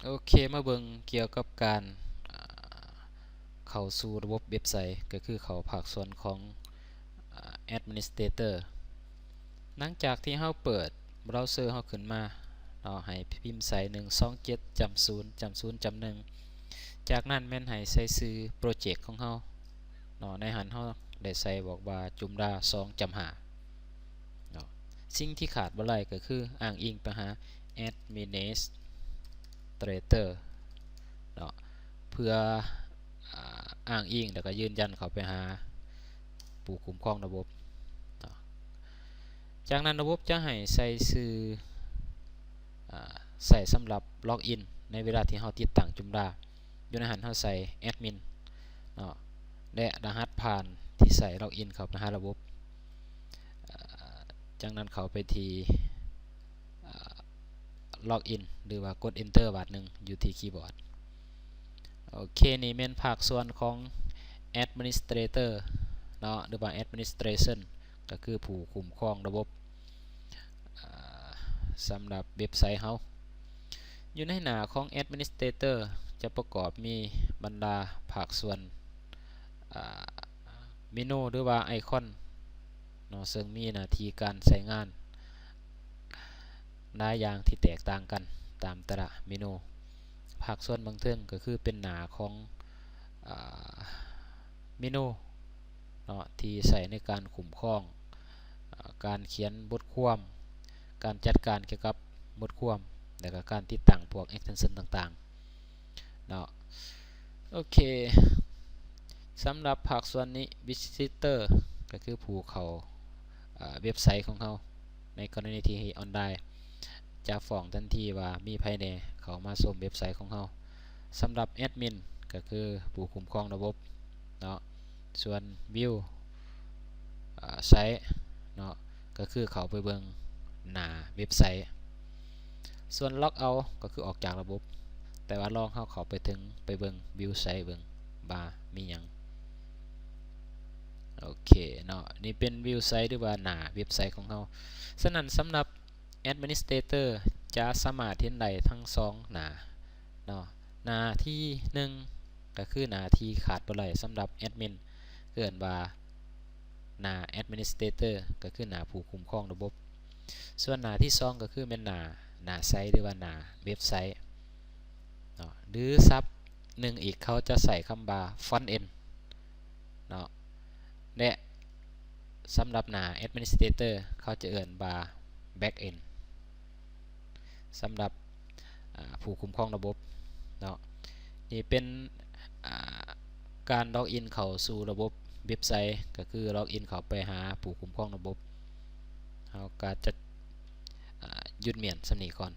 ໂອເຄ ມາເບິ່ງກ່ຽວກັບການ ເຂົ້າສູ່ລະບົບເວັບໄຊ ກໍຄືເຂົ້າພາກສ່ວນຂອງ Administrator. ຫຼັງຈາກທີ່ເຮົາເປີດເບຣາເຊີເຮົາຂຶ້ນມາເນາະ ໃຫ້ພິມໃສ່ ໜຶ່ງສອງເຈັດຈ້ຳສູນຈ້ຳສູນຈ້ຳໜຶ່ງ ຈາກນັ້ນແມ່ນໃຫ້ໃສ່ຊື່ໂປຣເຈັກຂອງເຮົາເນາະ ໃນຫັ້ນເຮົາໄດ້ໃສ່ບອກວ່າ Joomla ສອງຈ້ຳຫ້າເນາະ. ສິ່ງທີ່ຂາດບໍ່ໄດ້ກໍຄືອ້າງອີງໄປຫາ Administrator ເນາະ ເພື່ອ ອາ ອ້າງອີງ ແລ້ວກໍຢືນຢັນເຂົ້າໄປຫາຜູ້ຄຸ້ມຄອງລະບົບເນາະ. ຈາກນັ້ນລະບົບຈະໃຫ້ໃສ່ຊື່ ອາ ໃຊ້ສຳລັບລັອກອິນໃນເວລາທີ່ເຮົາຕິດຕັ້ງ Joomla. ຢູ່ໃນຫັ້ນເຮົາໃສ່ແອັດມິນເນາະ ແລະ ລະຫັດຜ່ານທີ່ໃຊ້ລັອກອິນເຂົ້າໄປຫາລະບົບ. ອາ ຈາກນັ້ນເຂົ້າໄປທີ່ ອາ ລັອກອິນ ຫຼືວ່າກົດ Enter ບາດໜຶ່ງຢູ່ທີ່ຄີບອດ. ໂອເຄ ນີ້ແມ່ນພາກສ່ວນຂອງ Administrator ເນາະ ຫຼືວ່າ Administration ກໍຄືຜູ້ຄຸ້ມຄອງລະບົບ ອາ ສຳລັບເວັບໄຊເຮົາ. ຢູ່ໃນໜ້າຂອງ Administrator ຈະປະກອບມີບັນດາພາກສ່ວນ ອາ ເມນູ ຫຼືວ່າໄອຄອນເນາະ ເຊິ່ງມີໜ້າທີ່ການໃຊ້ງານຫຼາຍຢ່າງທີ່ແຕກຕ່າງກັນຕາມແຕ່ລະເມນູ. ພາກສ່ວນເບື້ອງເທິງກໍຄືເປັນໜ້າຂອງ ອາ ເມນູເນາະ ທີ່ໃຊ້ໃນການຄຸ້ມຄອງ ອາ ການຂຽນບົດຄວາມ, ການຈັດການກ່ຽວກັບບົດຄວາມ ແລະ ກໍການຕິດຕັ້ງພວກ extension ຕ່າງໆເນາະ. ໂອເຄ ສຳລັບພາກສ່ວນນີ້ Visitor ກໍຄືຜູ້ເຂົ້າ ອາ ເວັບໄຊຂອງເຮົາ ໃນກໍລະນີທີ່ອອນລາຍ ຈະຟ້ອງທັນທີວ່າມີໃຜແດ່ເຂົ້າມາຊົມເວັບໄຊຂອງເຮົາ. ສຳລັບແອັດມິນກໍຄືຜູ້ຄຸ້ມຄອງລະບົບເນາະ, ສ່ວນ View ອາ Site ເນາະ ກໍຄືເຂົ້າໄປເບິ່ງໜ້າເວັບໄຊ, ສ່ວນ Log Out ກໍຄືອອກຈາກລະບົບ, ແຕ່ວ່າລອງເຮົາເຂົ້າໄປເຖິງ ໄປເບິ່ງ View Site ເບິ່ງວ່າມີຫຍັງ. ໂອເຄເນາະ, ນີ້ເປັນ View Site ຫຼືວ່າໜ້າເວັບໄຊຂອງເຮົາ. ສະນັ້ນສຳລັບ Administrator ຈະສາມາດເຫັນໄດ້ທັງສອງໜ້າເນາະ. ໜ້າທີໜຶ່ງກໍຄືໜ້າທີ່ຂາດບໍ່ໄດ້ສຳລັບແອັດມິນ ເອີ້ນວ່າໜ້າ Administrator ກໍຄືໜ້າຜູ້ຄຸ້ມຄອງລະບົບ. ສ່ວນໜ້າທີສອງກໍຄືແມ່ນໜ້າ ໜ້າໄຊ ຫຼືວ່າໜ້າເວັບໄຊເນາະ ຫຼືສັບໜຶ່ງອີກ ເຂົາຈະໃຊ້ຄຳວ່າ Front End ເນາະ ແລະ ສຳລັບໜ້າ Administrator ເຂົາຈະເອີ້ນວ່າ Back End ສຳລັບ ອາ ຜູ້ຄຸ້ມຄອງລະບົບເນາະ. ນີ້ເປັນ ອາ ການລັອກອິນເຂົ້າສູ່ລະບົບເວັບໄຊ ກໍຄືລັອກອິນເຂົ້າໄປຫາຜູ້ຄຸ້ມຄອງລະບົບ. ເຮົາກໍຈະ ອາ ຢຸດມ້ຽນສ່ຳນີ້ກ່ອນ